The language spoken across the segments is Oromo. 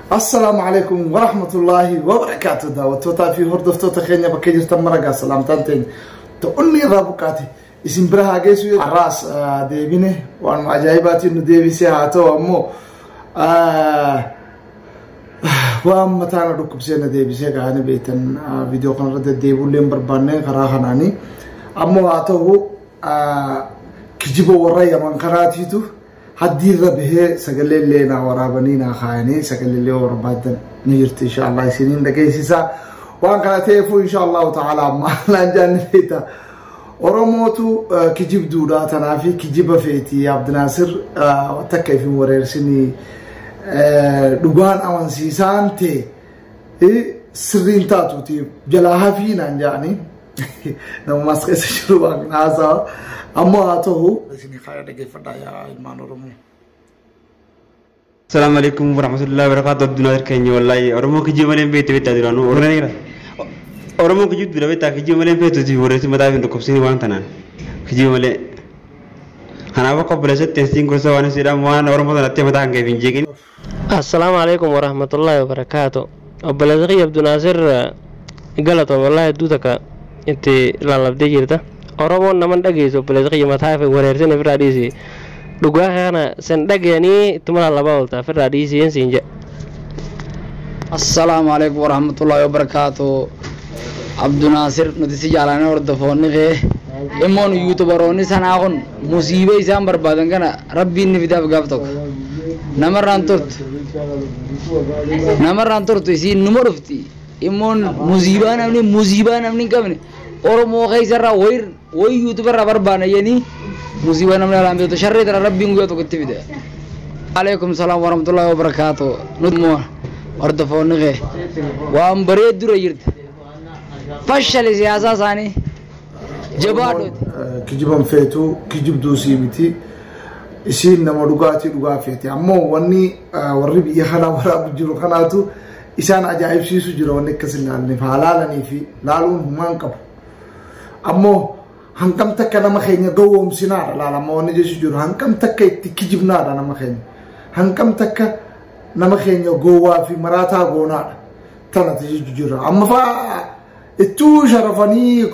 Assalaamu alaikum warahmatullaahi wabarakaatu. Daawwattootaa fi hordoftoota keenya bakka jirtan maragaa, salaamtaan teenya ta'unni irraa buqqaate isin bira haa geessu. Har'aas deebine waan ajaa'ibaatiin nu deebisee, haa ta'u ammoo waan mataa na dhukkubsee na deebisee kaa'anii beektan, viidiyoo kanarra deddeebi'ullee hin barbaanne karaa kanaanii. Ammoo haa ta'u, kijiba warra Yaman kanaatiitu haddiirra bahee sagalee illee naa waraabanii naa kaayanii, sagalee illee barbaadan ni jirti, insha Allah isiniin dhageessisaa. Waan kana ta'eefuu, insha Allahu ta'ala, amma laan jaanni beekta. Oromootu kijibduudha, tanaafi kijiba feeti. Abdinaasir takka ifin wareersinii, dhugaan amansiisaan ta'e sirriin taatuuti jalaa hafii naan jedhanii, namumaas keessa jiru waan haasawa. Ammoo haa ta'u, isinii kaaya, dhaggeeffadhaa yaa ilmaan Oromoo. Assalamu alaikum warahmatullahi wabarakatuh. Abdunaadir keenya, wallahi Oromoo kijiba malee hin beektu, beektaa duraanuu. Oromoo kijibduudha, beektaa, kijiba malee hin beektu. Warreessi mataa fi dhukkubsiin waan tanaan kijiba malee. Kanaaf akka obboleessatti siin gorsa, waan isiidhaan waan Oromoo sanatti mataa kan keef hin jeeqin. Assalaamu alaikum warahmatullahi wabarakaatu. Obboleessa kiyya Abdunaasir, galatoom, wallahi hedduu takka itti lallabdee jirta. Oromoon naman dhageessu, obboleessa kiyya, mataa fi wareersin ofirraa dhiisi. Dhugaa kana san dhageenii ittuma lallabaa oolta, ofirraa dhiisii siin jedha. Assalaamu alaikum warahmatullahi wabarakaatu. Abdunaasir, nuti si jaalanee hordofoonni kee immoon yuutubaroonni sanaa kun musiiba isaan barbaadan kana Rabbiin ni fidaaf. Gaaf tokko namarraan turtu, namarraan turtu, isiin numa dhufti. Immoon musiibaa namni, musiibaa namni hin qabne Oromoo keessarraa wayir wayi yuutubarraa barbaana jedhanii, musiibaa namni alaan beektu sharree tana Rabbiin guyyaa tokko itti fide. Alaikum salaam warahmatullahi wabarakaatu. Nuti immoo hordofoonni kee waan bareeddura jirti. Fashali siyaasaa isaanii jabaadhooti. Kijiban feetu, kijibduu sii miti. Isiin nama dhugaatii dhugaa feete. Ammoo wanni warri biyya kanaa waraabu jiru kanaatu isaan ajaa'ibsiisu jira. Wanni akkas hin laalleef haa laalanii fi laaluun humaan qabu. Ammoo hangam takka nama keenya gowwoomsinaadha laala. Amma wanni jechu jiru, hangam takka itti kijibnaadha nama keenya. Hangam takka nama keenya gowwaa fi maraataa goonaadha. Tanati jechu jira. Amma fa'aa ittuu sharafanii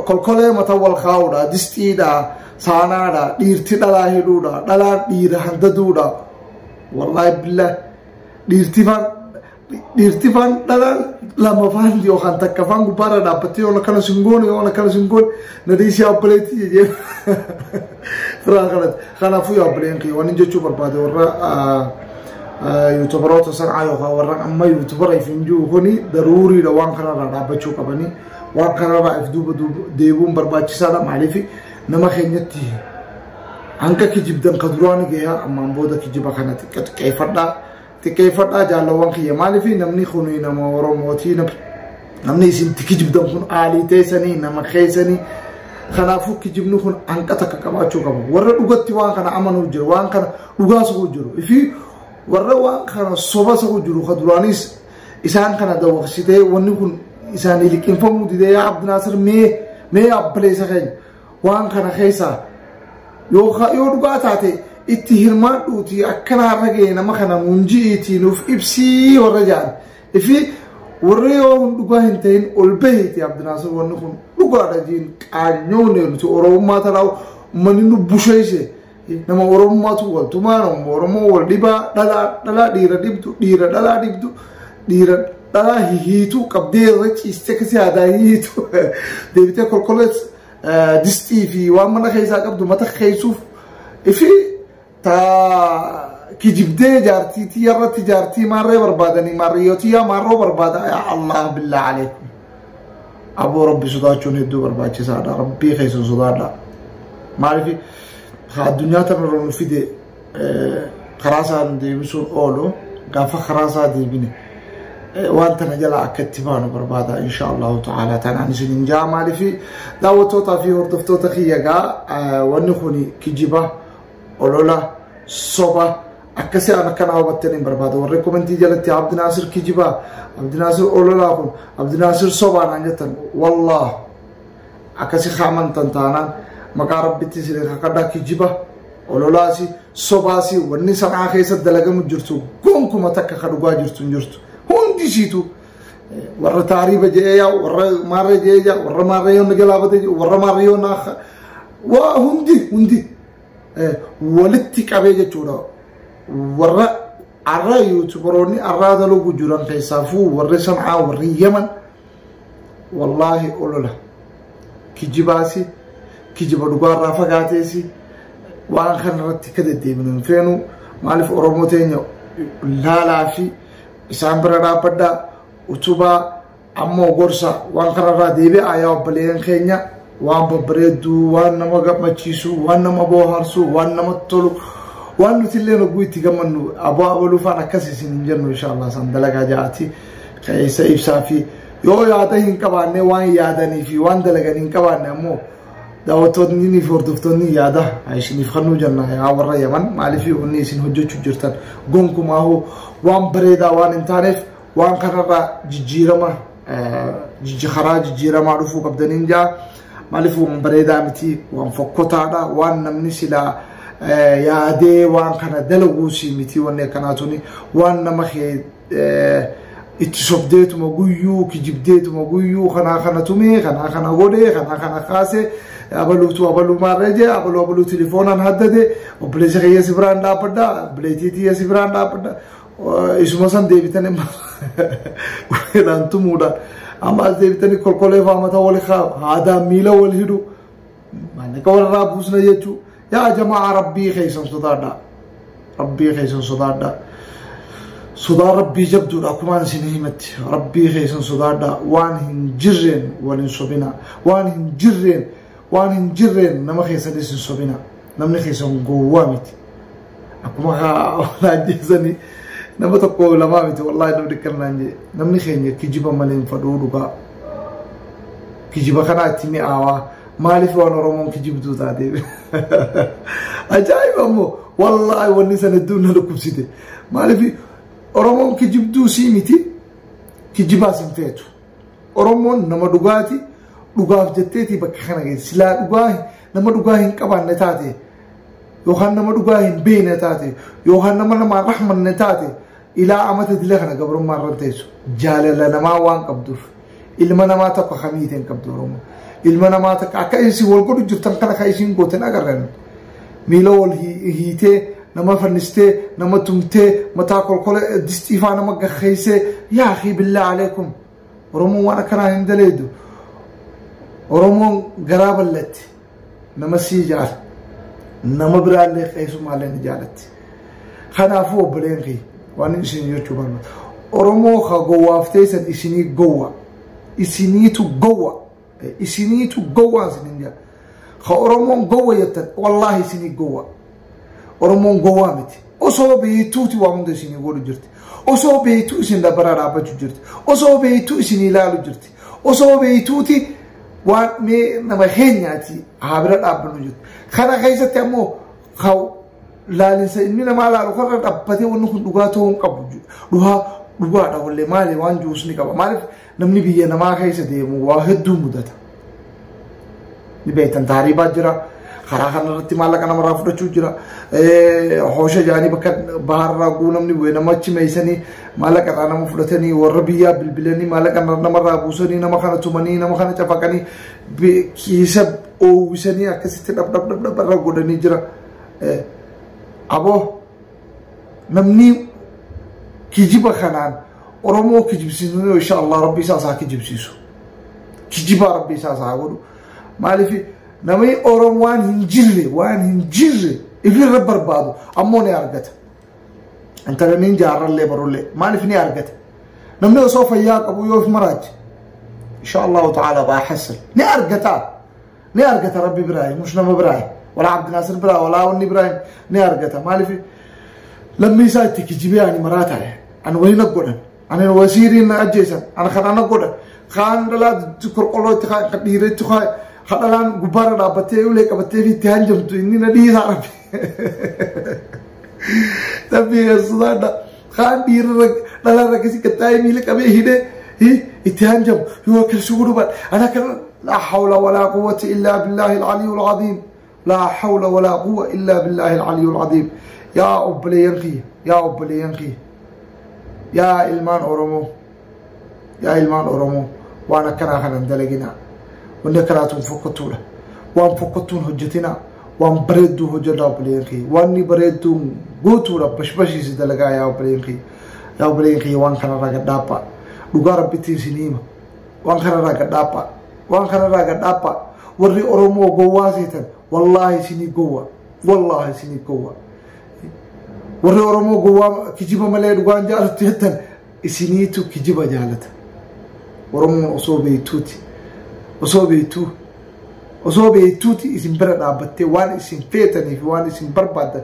kolkolee mata wal kaa'uudha, distiidha, saanaadha, dhiirti dhalaa hidhuudha, dhalaan dhiira handaduudha. Wallaahi billah, dhiirti faan, dhiirti faan, dhalaan lama faan yookaan takka faan gubbaarra dhaabbattee yoo akkana sin goone, yoo akkana sin goone, na dhiisii obboleettii jedhee firaa kanatti. Kanaafuu yaa obboleen kiyya, waan jechuu barbaade, warra yuutubaroota sanaa yookaan warra amma yuutubara ifin jiru kuni daruuriidha, waan kanarraa dhaabbachuu qabanii, waan kanarraa if duuba deebuun barbaachisaadha. Maaliif nama keenyatti hanga kijibdan ka duraan gahaa, ammaan booda kijiba kana xiqqeeffadhaa, xiqqeeffadhaa jaalawwan kiyya. Maaliif namni kun nama Oromootii, namni isin kijibdan kun aalii teessanii nama keessanii. Kanaafuu kijibni kun hanqa takka qabaachuu qaba. Warra dhugatti waan kana amanuu jiru, waan kana dhugaa sa'uu jiru fi warra waan kana soba sa'uu jiru, ka duraanis isaan kana dawwaqsitee wanni kun isaanii liqinfamuu didee. Yaa Abdinaasir, mee mee abbaleessa keenya, waan kana keessaa yoo dhugaa taate itti hirmaadhuuti, akkana har'a ga'e nama kana munji'iitii nuuf ibsii warra jedhan fi warri yoo hun dhugaa hin ta'in ol baheeti, Abdinaasir, wanni kun dhugaadha jiin. Qaanyoone nuti Oromummaa tanaa uummanni nu busheesse, nama Oromummaatu waltumaa, nama Oromoo wal dhibaa, dhalaa dhalaa dhiira dhibdu, dhiira dhalaa dhibdu, dhiira dhalaa hihiitu qabdee irra ciistee akkasii aadaa hihiitu, deebitee kolkolees distii fi waan mana keessaa qabdu mata keessuuf fi ta kijibdee jaartii tiyya irratti jaartii maarree barbaadanii, maarriyyoo tiyyaa maarroo barbaada. Yaa Allah, billaa alaikum, aboo Rabbi sodaachuun hedduu barbaachisaadha. Rabbii keessan sodaadha. Maaliif addunyaa tanarra nu fide karaa isaan deebisuun oolu, gaafa karaa isaa deebine waan tana jala akka itti baanu barbaada, insha Allahu ta'ala. Tanaan isin hin jaa. Maaliif daawwattootaa fi hordoftoota kiyya gaa, wanni kun kijiba, olola, soba akkasii an akkanaa hubattan hin barbaada. Warri komentii jalatti Abdinaasir kijibaa, Abdinaasir ololaa kun, Abdinaasir sobaa naan jettan, wallah akkasi haamantan taanaan maqaa Rabbitti isin kakadhaa, kijiba. Ololaasi sobaasi wanni sanaa keessa dalagamu jirtu gonkuma takka ka dhugaa jirtu hin jirtu. Hundi isiitu warra taariiba je'ee yaa'u, warra maarree je'ee yaa'u, warra maarree yoon galaafate jedhu, warra maarree yoon waa hundi hundi walitti qabee jechuudha. Warra arra yuutubaroonni arraa dalagu jiran keessaafuu warri San'aa, warri Yaman, wallaahi olola kijibaasi, kijiba dhugaarraa fagaateesi waan kana irratti akka deddeebinu hin feenu. Maaliif Oromoo teenya laalaa fi isaan bira dhaabbadhaa, utubaa, ammoo gorsa waan kanarraa deebi'aa. Yaa obboleeyyan keenya, waan babbareedduu, waan nama gammachiisu, waan nama bohaarsu, waan namatti tolu, waan nuti illee hogguu itti gammannu aboo abaluu faan akkas isin hin jennu, inshallah san dalagaa ja'aati keessa ibsaa fi yoo yaada hin qabaanne, waan yaadanii fi waan dalagan hin qabaanne, ammoo daawwattoonni fi hordoftoonni yaada isiniif kennuu jenna. Yaa warra Yaman, maaliif wanni isin hojjechuu jirtan gonkumaahuu waan bareedaa waan hin taaneef, waan kanarraa jijjiirama, karaa jijjiiramaa dhufuu qabdaniin jaa. Maaliif waan bareedaa miti, waan fokkotaadha, waan namni silaa yaadee waan kana dalaguusi miti. Wanni akkanaa tuni waan nama kee itti sobdeetuma guyyuu kijibdeetuma guyyuu kanaa kana tumee, kanaa kana godhee, kanaa kana kaasee, abaluutu abaluu maarree jee, abaluu abaluu telefoonaan haddade, obboleessa kiyya si biraan dhaabbadha, obboleettii tiyya si biraan dhaabbadha, isuma san deebitanii weelaan tumuudhaan amma as deebitanii kolkolee faamata wal haadaan miila wal hidhu, maallaqa walirraa buusna jechuu. Yaa jamaa, rabbii keessan sodaadha, rabbii keessan sodaadha. Sodaa rabbii jabduudha. Akkumaan isin himatti, rabbii keessan sodaadha. Waan hin jirreen wal hin sobina, waan hin jirreen, waan hin jirreen nama keessanis hin sobina. Namni keessan gowwaa miti. Akkuma ajjeesanii nama tokko lamaa miti, wallaahi namni kannaan jee, namni keenya kijiba malee hin fadhuu. Dhugaa kijiba kanaa itti mi'aawaa. Maaliif waan Oromoon kijibduu taatee ajaa'iba ammoo, wallaahi wanni san hedduu na dhukkubsite. Maaliif Oromoon kijibduu sii miti, kijibaas hin feetu. Oromoon nama dhugaati, dhugaaf jetteeti bakka kana geesse. Silaa dhugaa nama dhugaa hin qabaanne taate, yookaan nama dhugaa hin beekne taate, yookaan nama namaan rahmanne taate, ilaa amata dila kana gabrummaa irra teessu. Jaalala namaa waan qabduuf, ilma namaa tokko kamiitiin hin qabdu Oromoo. Ilma namaa takka akka isin wal godhu jirtan kana kan isin gootan agarran. Miila wal hiitee, nama fannistee, nama tumtee, mataa kolkole distiifaa nama gaggeessee. Yaa akhi, billaa aleekum, Oromoon waan akkanaa hin daleedu. Oromoon garaa bal'atti, nama sii jaala, nama biraallee keessumaallee ni jaalatti. Kanaafuu obboleen kiyya, waan isin jechuu barbaadu, Oromoo ka gowwaaf teessan isinii gowwa, isiniitu gowwa, isiniitu gowwaan isinin jaa. Ka Oromoon gowwa jettan, wallaahi isinii gowwa. Oromoon gowwaa miti. Osoo beektuuti waa hunda isinii godhu jirti. Osoo beektuu isin dabbaraa dhaabbachuu jirti. Osoo beektuu isin ilaalu jirti. Osoo beektuuti waan mee nama keenyaati haa bira dhaabbannu jirti. Kana keessatti ammoo laalinsa inni namaa laalu karra dhaabbatee wanni kun dhugaa ta'uu hin qabu. Dhugaa dhugaadha wallee maali waan jiruus ni qaba. Maaliif namni biyya namaa keessa deemu waa hedduu mudata. Ni beektan, taariibaa jira. Karaa kanarratti maallaqa namarraa fudhachuu jira. Hoosha jaanii bakka baharraa guu namni bu'e nama achi meeysanii maallaqa irraa nama fudhatanii, warra biyyaa bilbilanii maallaqa namarraa buusanii, nama kana tumanii, nama kana cafaqanii, kiisa oowwisanii akkasitti dhab dhab dhab dhab irra godhanii jira. Aboo, namni kijiba kanaan Oromoo kijibsiisu, insha Allah rabbi isaa isaa kijibsiisu. Kijibaa rabbi isaa isaa godhu. Maaliif namni Oromoo waan hin jirre, waan hin jirre ifirra barbaadu ammoo ni argata. Intala niin jaarrallee barullee maaliif ni argata. Namni osoo fayyaa qabu yoo of maraache, insha Allahu ta'ala baa xasil ni argata. Ni argata rabbi biraayi, mush nama biraayi, walaa Abdinaasir biraa, walaa wanni biraayi ni argata. Maaliif lammii isaa itti kijibee ani maraa ta'e, ani wayina godhan, ani wasiiriin na ajjeesan, ani kana na godhan, kaan dhalaa qorqolloo itti kaan dhiira itti kaan dhalaan gubbaarra dhaabbattee ulee qabattee fi itti hanjamtu inni na dhiisaa rabbi. Rabbi sodaadha. Kaan dhiirra dhalaan rakkisi qaxxaa'ee miila qabee hidhee itti hanjamu yoo akkasii godhu baadhe ana kana. Laa hawla walaa quwwata illaa billaahi al-aliyyil aziim. Laa hawla walaa quwwa illaa billaahi al-aliyyul aziim. Yaa obboleeyyan kiyya, yaa obboleeyyan kiyya, yaa ilmaan Oromoo, yaa ilmaan Oromoo, waan akkanaa kana hin dalaginaa. Wanni akkanaa tun fokkottuudha. Waan fokkottuun hojjetinaa. Waan bareedduu hojjedhaa obboleeyyan kiyya. Wanni bareedduun guutuudha bashbashiisi dalagaa yaa obboleeyyan kiyya. Yaa obboleeyyan kiyya, waan kanarraa gad dhaabbaa. Dhugaa Rabbittiin isin hima. Waan kanarraa gad dhaabbaa. Waan kanarraa gad dhaabbaa. Warri Oromoo gowwaa seetan, wallaahi isinii gowwa. Wallaahi isinii gowwa. Warri Oromoo gowwaa kijiba malee dhugaan jaalatu jettan, isiniitu kijiba jaalata. Oromoon osoo beektuuti. Osoo beektuu. Osoo beektuuti isin bira dhaabbattee waan isin feetanii fi waan isin barbaaddan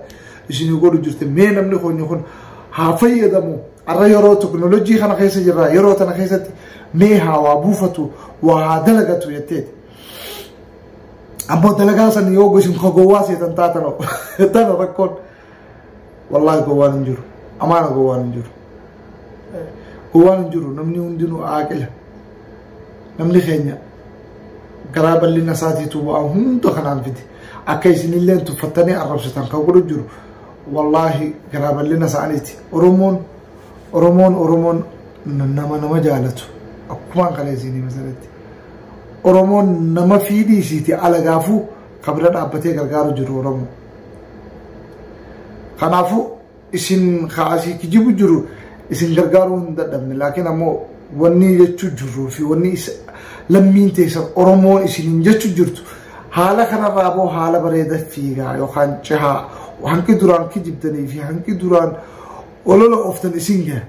isinii godhu jirte. Mee namni kun haa fayyadamu. Har'a yeroo teknoolojii kana keessa jirra. Yeroo tana keessatti mee haa waa buufatu, waa haa dalagatu jetteeti. Ammoo dalagaa san yoo isin ka gowwaa seetan taatan, tana rakkoon. Wallaahi gowwaan hin jiru. Amaana gowwaan hin jiru. Gowwaan hin jiru. Namni hundinuu aaqila. Namni keenya garaa bal'ina isaatiitu waan hunda kanaan fide. Akka isinillee tuffattanii arrabsitan kan godhu jiru. Wallaahi garaa bal'ina isaaniiti. Oromoon nama nama jaalatu. Akkumaan kana isinii masalatti. Oromoon nama fiidii isiiti alagaafuu kabira dhaabbatee gargaaru jiru Oromoo. Kanaafuu isin kaasii kijibu jiru isin gargaaruu hin dadhabne, laakiin ammoo wanni jechuu jirruu fi wanni lammiin teessan Oromoon isiniin jechuu jirtu, haala kanarraa boo haala bareeda fiigaa yookaan cehaa. Hanqi duraan kijibdanii fi hanqi duraan olola ooftan isin gaha.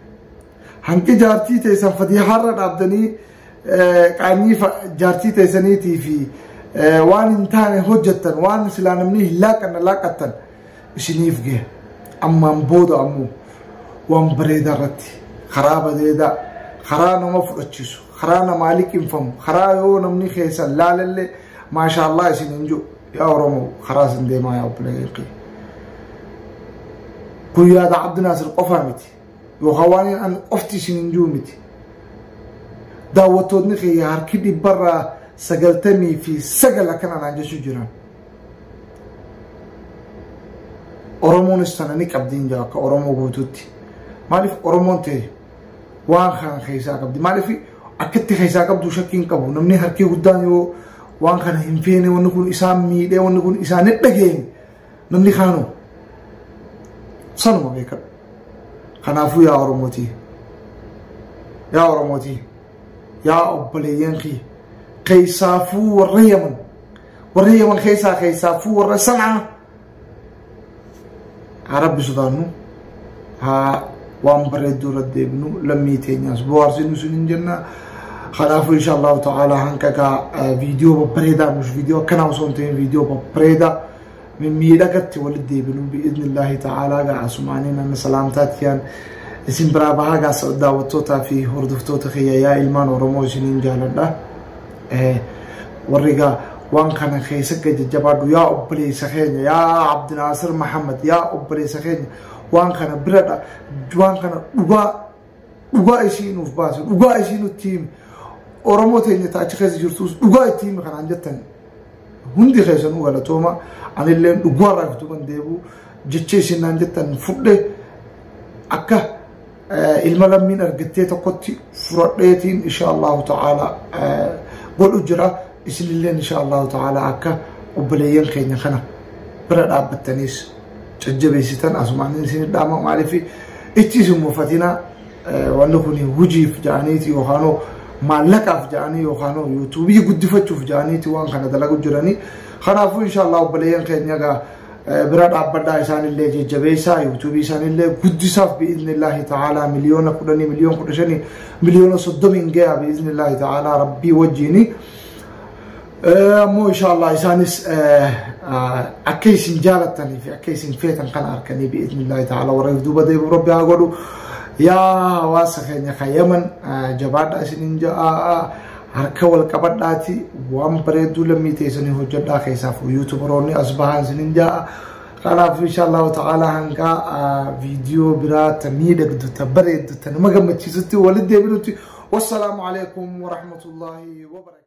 Hanqi jaartii teessan fatihaarra dhaabdanii qaanyii jaartii teessaniitii fi waan hin taane hojjettan, waan silaa namni hin laaqanna laaqattan isiniif gahe. Ammaan booda ammoo waan bareedaa irratti, karaa bareedaa, karaa nama fudhachiisu, karaa namaa liqinfamu, karaa yoo namni keessan laalallee maashaallah isin hin jiru, yaa Oromoo, karaa isin deemaa yaa obboleeyyan kiyya. Kun yaada Abdi Naasir qofaa miti, yookaan waan an qofti isin hin jiru miti. Daawwattoonni kiyya harki 99% akkana naan jechuu jiran. Oromoonis tana ni qabdiin jira akka Oromoo guutuutti. Maaliif Oromoon ta'e waan kana keessaa qabdi? Maaliif akkatti keessaa qabdu shakkii hin qabu. Namni harki guddaan yoo waan kana hin feene, wanni kun isaan miidhee, wanni kun isaan hin dhageenye, namni kaanuu sanuma beekadhu. Kanaafuu yaa Oromootii, yaa Oromootii, yaa obboleeyyan kiyya, keessaafuu warra Yaman, warra Yaman keessaa keessaafuu warra Sanaa, haa Rabbi sodaannu, haa waan bareedduu irra deebinu, lammii teenyaas bohaarsinu sun hin jenna. Kanaafuu insha Allahu ta'ala hanqa gaa viidiyoo babbareedaa, mush viidiyoo akkanaa osoo hin ta'in viidiyoo babbareedaa mimmiidhagatti walitti deebinu bi'iznillaahi ta'ala. Gaa asumaaniin anna salaamtaatiyaan isin biraa bahaa gaa daawwattootaa fi hordoftoota kiyya, yaa ilmaan Oromoo, isiniin jaaladha. Warri gaa waan kana keessa jajjabaadhu, yaa obboleessa keenya, yaa Abdinaasir Mahammad, yaa obboleessa keenya, waan kana biradha, waan kana dhugaa dhugaa isii nuuf baase, dhugaa isii nutti himi, Oromoo teenya taachi keessa jirtus dhugaa itti himi kanaan jettan hundi keessanuu galatooma. Anilleen dhugaarraa fituman deebi'u jecha isin naan jettan fudhe, akka ilma lammiin argattee tokkotti fudhadheetiin insha Allahu ta'ala godhu jira. Isinilleen insha Allahu ta'ala akka obboleeyyan keenya kana bira dhaabbattaniis jajjabeessitan asumaan isin dhaama. Maaliif itti isin mufatinaa, wanni kun hujiif ja'aniiti yookaan maallaqaaf ja'anii yookaan yuutuubii guddifachuuf ja'aniiti waan kana dalagu jiranii. Kanaafuu insha Allah obboleeyyan keenya gaa bira dhaabbadhaa, isaanillee jajjabeessaa, yuutuubii isaanillee guddisaaf bi'iznillaahi ta'ala. 10 miliyoona, 15 miliyoona, 30 miliyoona gahaa bi'iznillaahi ta'ala Rabbii wajjiini. Ammoo insha Allah isaanis akka isin jaalattanii fi akka isin feetan kana harkanii bi'iznillaahi ta'ala warra duuba deebi'u Rabbi haa godhu. Yaa hawaasa keenya kan Yaman, jabaadhaa isiniin ja'a, harka wal qabadhaati waan bareedduu lammii teessanii hojjedhaa, keessaaf yuutubaroonni as bahan isiniin ja'a. Kanaaf insha Allahu ta'ala hanga viidiyoo biraa ta miidhagdu, ta bareeddu, ta nama gammachiisutti walitti deebinutti, wassalaamu alaikum warahmatullahi wabarakatuh.